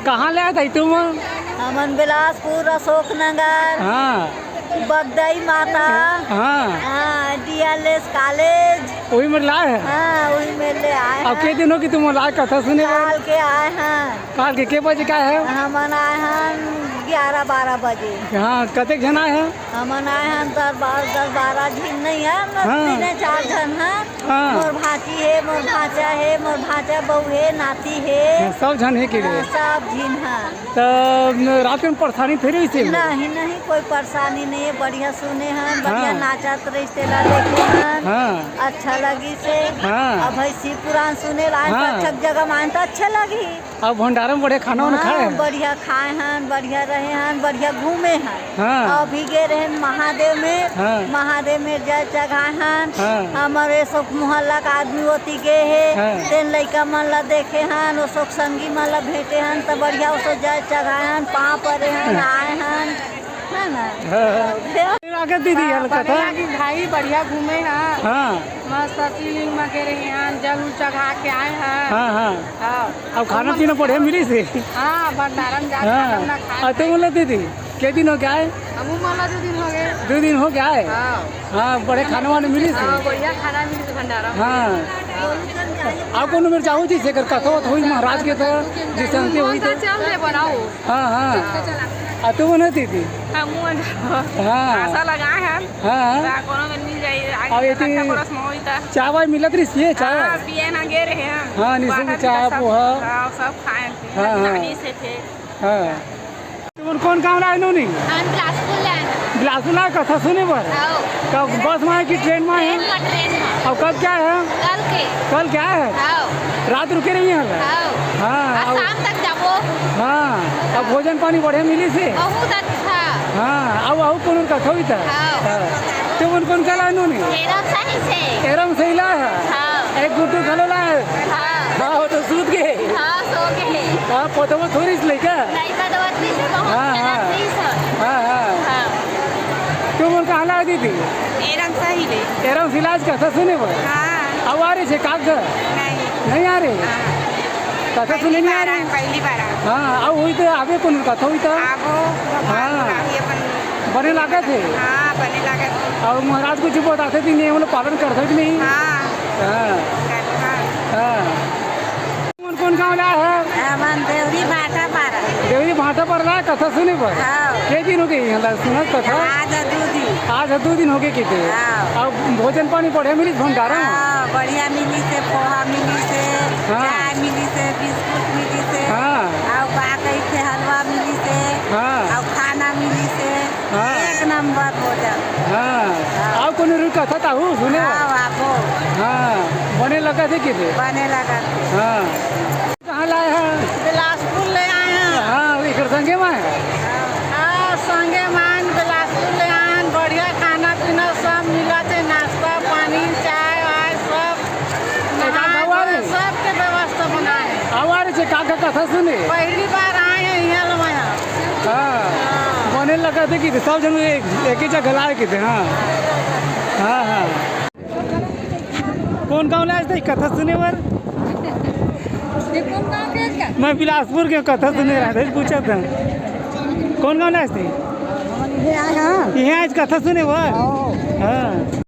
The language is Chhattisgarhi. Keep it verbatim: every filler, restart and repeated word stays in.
कहाँ ले आए था तुम? हमन बिलासपुर, अशोक नगर, हाँ। बगदई माता, हाँ। हाँ, डीएलएस कॉलेज। वही में लाए हैं? हाँ, वही में ले आए अब हैं। के दिन हो कि तुम लाए कथा सुने बर? काल के आए हैं। काल के, के बजे का है? हमन आए हैं ग्यारह बारह बजे। हाँ, कतेक झन आए हैं? हमन आए हैं दस बारह, दस बारह झिन नहीं है, हमन हाँ। तीन चार झन हैं। हाँ। मोर भांची हे, मोर भांचा हे, मोर भांचा बहू हे, नाती हे। हाँ, सब झन हे के हाँ, लिए? सब झिन हैं। त रात में परेशानी फेर होइस हे? नहीं, नहीं, कोई परेशानी नहीं है, बढ़िया सुने हैं, बढ़िया हाँ। नाचत रहिस तेला देखे हैं, हाँ। अच्छा लगिस हे। हाँ। अब भैंसी पुराण सुने ला आए, हाँ। अच्छा जगह में आए तो अच्छा लगी। अब भंडारा में बढ़िया खाना वाना हाँ, खाए हैं? बढ़िया खाए हैं, बढ़िया रहे हैं, बढ़िया घूमे हैं। हाँ। अभी गे रहे महादेव में, हाँ। महादेव में जल चढ़ाए हन। हाँ। हमर ए सब मोहल्ला के आदमी ओती गे हे, हाँ। तेन लइका मन ला देखे हन, ओ सब संगी मन ला भेंटे हन, त बढ़िया ओ सब जल चढ़ाए हन, पाँव परे हन, हाँ। आए हन, है ना? हाँ। फेर लागत दीदी, हाँ, हल्का बढ़िया था। लागिस भाई, बढ़िया घूमे हन। हाँ। मस्त शिवलिंग म गे रहे हन, जल उल चढ़ा के आए हन। हाँ, हाँ। हाँ। अब खाना पीना बढ़िया मिलिस हे? हाँ, भंडारा में जाके हाँ। खाना वाना खाए आ, तुम हैं। बोला दीदी, के दिन हो गया है? हमू मन ला दू दिन हो गए। दू दिन हो गया है? हाँ। हाँ, बढ़िया खाना वाना मिलिस हे? हाँ, बढ़िया खाना मिलिस भंडारा में। हाँ। हाँ। आप कोनो मेर जाहू जी, जेकर कथा वथा होई महाराज के तो, जैसे अंते होई तो। चल दे बनाओ। हाँ, हाँ। आ, तुम ना दीदी? हमू मन हाँ। आशा लगाए हैं। हाँ, हाँ। ता कोनो में मिल जाई, आगे अब एती पड़ोस में होई ता। चाय वाय मिलत रहिस हे, चाय हाँ, वाय? पिए ना गे रहे हैं। हाँ, निशुल्क बाहर चाय, सब, पोहा। हाँ, सब खाए हैं। हाँ, हाँ। नानी से थे। हाँ। तुमन कौन गाँव ले आए नोनी? हम बिलासपुर ले आए हैं। बिलासपुर ले आए कथा सुने बर? हाँ। कब बस में आए कि ट्रेन में आए? ट्रेन में, ट्रेन में। अब कब क्या है? कल के। कल क्या है? हाँ। रात रुके रही है? हाँ। हाँ, आज अब शाम तक जाबो। हाँ, अब भोजन पानी बढ़िया मिलिस हे? बहुत अच्छा। हाँ, अब, अब कोनो कथा होई ता? हाँ। हाँ। तुमन कौन का लानू ने? एरम सही से। एरम सही ला है? हाँ। एक गुड्डू घलो ला है? हाँ। हाँ, वो तो सूत गए। हाँ, सो गए। हाँ, पोतवा थोड़ी से लेकर? नहीं, पोतवा थोड़ी से बहुत हाँ, हाँ। हाँ, हाँ। हाँ। तुमन कहाँ ला दीदी? एरम सही ले। एरम सिलाज कथा सुने बर? हाँ। अब आ रहे थे काग? नहीं। नहीं आ रहे? हाँ। कथा सुने नहीं आ रहे? पहली बार आए। हाँ, अब वही तो आगे कौन कथा हुई था? आबो, भगवान हाँ। बुलाही अपन। बने लागत हे? हाँ, बने लागत हे। अब महाराज कुछ बताथे कि नहीं, हम लोग पालन करथे कि नहीं? हाँ। हाँ। करथे। हाँ। कौन, कौन गाँव ला है? हमन देवरी भाटा पारा। देवरी भाटा पारा ला कथा सुने बर? हाँ। के दिन हो गए यहाँ ला सुनत कथा? आज दू दिन। आज दू दिन हो गए किते? हाँ। अब भोजन पानी बढ़िया मिलिस भंडारा में? हाँ, बढ़िया मिलिस हे, पोहा मिलिस हे, हाँ। चाय मिलिस हे, बिस्कुट मिलिस हे, हाँ। अउ का कहिथे हलवा मिलिस हे, हाँ। अउ खाना मिलिस हे, हाँ। एक नंबर भोजन। हाँ। हाँ। अउ कोनो रुई कथा ताहू सुने? हाँ, आबो। हाँ, बने लगथे किते? बने लगथे। हाँ। कहाँ लाए हैं? बिलासपुर ले आए हैं। हाँ, एकर संगे में है? हाँ, संगे में आए हैं, बिलासपुर ले आए हैं। बढ़िया खाना पीना सब मिलत हे, नाश्ता पानी, चाय वाय सब। एक आध नहाए हवा धोए रे। सबके व्यवस्था बनाए हैं। हवा रे, जे का का कथा सुने? पहली बार आए हैं यहाँ लोग यहाँ। हाँ, हाँ। बने लगथे कि सब जन एक, एक ही जगह लाए किते, हाँ। हाँ, हाँ। कौन गाँव ले आए थे कथा सुने बर? ये कौन गाँव के है इसका? मैं बिलासपुर के, कथा सुने रहा था, पूछा था। कौन गाँव ले आए थे? हम ये आए हैं। ये आज कथा सुने बर? हाँ। हाँ।